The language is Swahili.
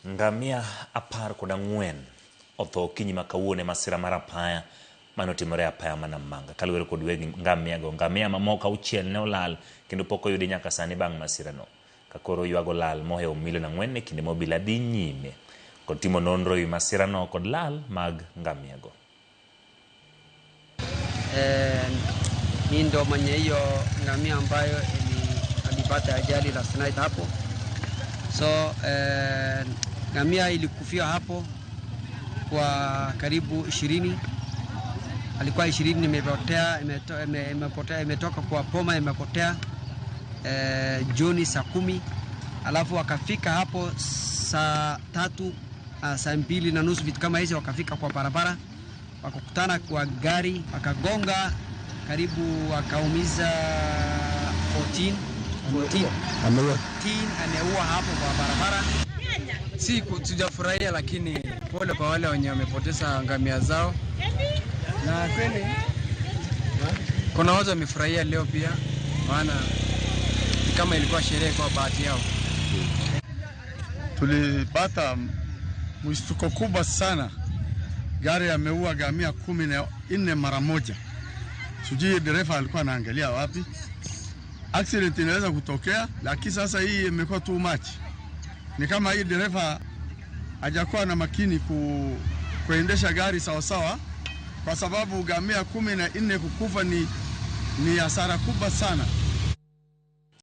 Ngamia 14 otho okinyi ma kawuono e masira mar apaya mane otimore e apaya ma Namanga. Kaluwore kod weg ngamia go, ngamia mamoko 6 ne olal kendo pok oyudi nyaka sani bang' masirano. Ka koro ywago lal mohewo milion 4 e kinde ma obila dhi nyime kod timo nonro ewi masirano kod lal mag ngamia go. Mi ndo mwenye hiyo ngamia ambayo alipata ajali last night hapo. So ngamia ilikufia hapo kwa karibu 20. Alikuwa 20 imepotea, imepotea, imetoka kwa poma imepotea, jioni saa 10. Alafu wakafika hapo saa 3, saa 2:30 vitu kama hizo, wakafika kwa barabara, wakakutana kwa gari, wakagonga karibu wakaumiza 14, 14. Ameua. 14 ameua hapo kwa barabara. Si tujafurahia, lakini pole kwa wale wenye wamepoteza ngamia zao. Na kweli kuna watu wamefurahia leo pia, maana ni kama ilikuwa sherehe kwa bahati yao. Tulipata mshtuko kubwa sana. Gari ameua ngamia 14 mara moja. Sijui dereva alikuwa anaangalia wapi. Accident inaweza kutokea, lakini sasa hii imekuwa too much. Ni kama hii dereva hajakuwa na makini kuendesha gari sawa sawa, kwa sababu ngamia 14 kukufa ni hasara kubwa sana.